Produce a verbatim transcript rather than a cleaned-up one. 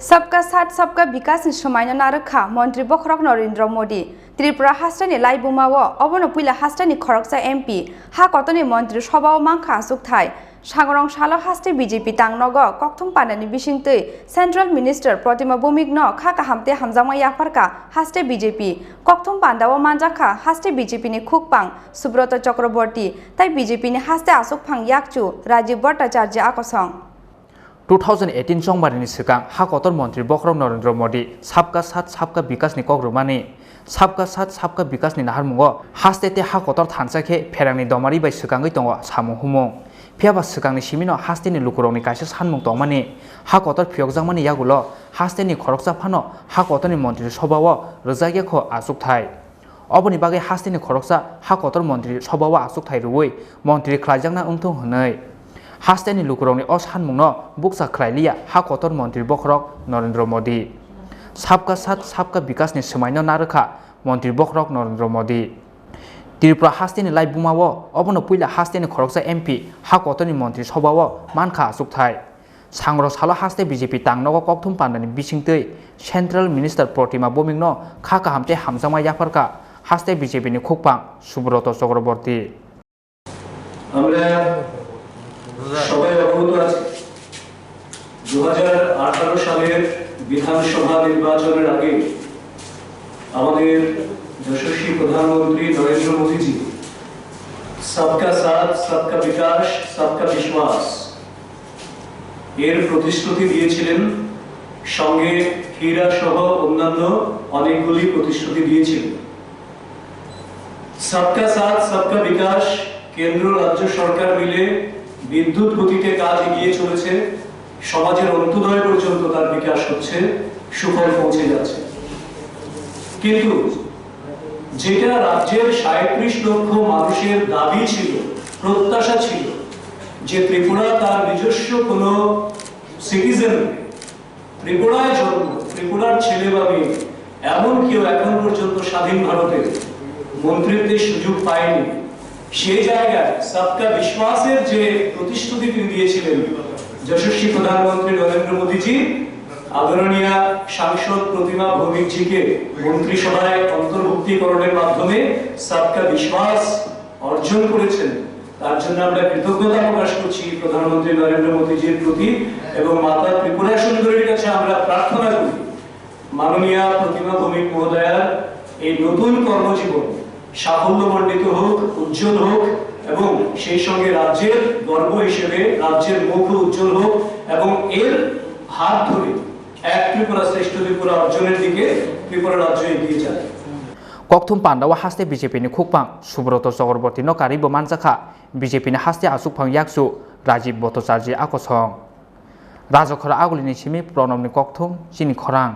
Sabka Saath Sabka Vikas ni swmaino narwkha Montri Bokhorok Narendra Modi. Tripura hasteni laibuma o obono puila hasteni khoroksa M P ha kotorni Montri Sobha o mankha achukthai. Sangrong salo haste B J P tangnogo kokthum pandani bisingtwi Central Minister Protima Bhowmik no kha kaham tei hamjakma yapharkha haste B J P. Kokthum panda o manjakha haste B J P ni khukpang Subrata Chakraborty tei B J P ni haste achukphang yakchu Rajiv Bhattacharya akosong. Two thousand eighteen chongbarini swkang ha kotor Montri Bokhorok Narendra Modi Sabka Saath Sabka Vikas ni kok rwmani, Sabka Saath Sabka Vikas ni naharmungo haste tei ha kotor thansa khe pherangni domari bai swkangwi tongo samung humung. Phiyaba swkangni simino hasteni lukurokni kaisa sanmung tongmani, ha kotor phiyokjakmani yagulo hasteni khoroksa phano ha kotorni Montri Sobha o rwjakya kho achukthai. Oboni bagwi hasteni khoroksa ha kotor Montri Sobha o achukthai rwui montri khlaijakna wngthung hwnwi hasteni lukurokni o sanmungno bukcha khlai liya ha kotor Montri Bokhorok Narendra Modi. Sabka Saath Sabka Vikas ni swmaino narwkha Montri Bokhorok Narendra Modi. Tripura hasteni laibuma o obono puila hasteni khoroksa M P ha kotorni Montri Sobha o mankha achukthai. Sangrok salo haste B J P tangnogo kokthum pandani bisingtwi Central Minister Protima Bhowmik no kha kaham tei hamjakma yapharkha haste B J P ni khukpang Subrata Chakraborty. আমরা সবাই অবগত আছি, দু হাজার আঠারো সালের বিধানসভা নির্বাচনের আগে আমাদের যশস্বী প্রধানমন্ত্রী নরেন্দ্র মোদীজি সবকা সাথ, সবকা বিকাশ, সবকা বিশ্বাস এর প্রতিশ্রুতি দিয়েছিলেন, সঙ্গে হীরা সহ অন্যান্য অনেকগুলি প্রতিশ্রুতি দিয়েছিলেন। সবকা সাথ, সবকা বিকাশ, কেন্দ্র রাজ্য সরকার মিলে বিদ্যুৎ গতিতে কাজ এগিয়ে চলেছে, সমাজের অন্ত্যদয় পর্যন্ত তার বিকাশ হচ্ছে, সুফল পৌঁছে যাচ্ছে। কিন্তু যেটা রাজ্যের সাঁইত্রিশ লক্ষ মানুষের দাবি ছিল, প্রত্যাশা ছিল, যে ত্রিপুরা তার নিজস্ব কোনো সিটিজেন, ত্রিপুরায় জন্ম, ত্রিপুরার ছেলে বা মেয়ে, এমন কেউ এখন পর্যন্ত স্বাধীন ভারতে মন্ত্রিত্বের সুযোগ পায়নি। সেই জায়গায় সবকা বিশ্বাসের যে প্রতিশ্রুতি তিনি দিয়েছিলেন যশস্বী প্রধানমন্ত্রী নরেন্দ্র মোদীজি, আদরণীয়া সাংসদ প্রতিমা ভৌমিকজিকে মন্ত্রিসভায় অন্তর্ভুক্তিকরণের মাধ্যমে সবকা বিশ্বাস অর্জন করেছেন, তার জন্য আমরা কৃতজ্ঞতা প্রকাশ করছি প্রধানমন্ত্রী নরেন্দ্র মোদীজির প্রতি এবং মাতা ত্রিপুরা সুন্দরীর কাছে আমরা প্রার্থনা করি, মাননীয়া প্রতিমা ভৌমিক মহোদয়ার এই নতুন কর্মজীবন সাফল্যমণ্ডিত হোক, উজ্জ্বল হোক এবং সেই সঙ্গে রাজ্যের গর্ব হিসেবে রাজ্যের মুখ উজ্জ্বল হোক এবং এর হাত ধরে এক ত্রিপুরা শ্রেষ্ঠ ত্রিপুরা অর্জনের দিকে ত্রিপুরা রাজ্য এগিয়ে যাক। Kokthum pandao haste B J P ni khukpang Subrata Chakraborty no karwi bo manjakha B J P ni haste achukphang yakchu Rajiv Bhattacharya akosong. Rajakhora agulini simi Pranabni kokthum chini khorang.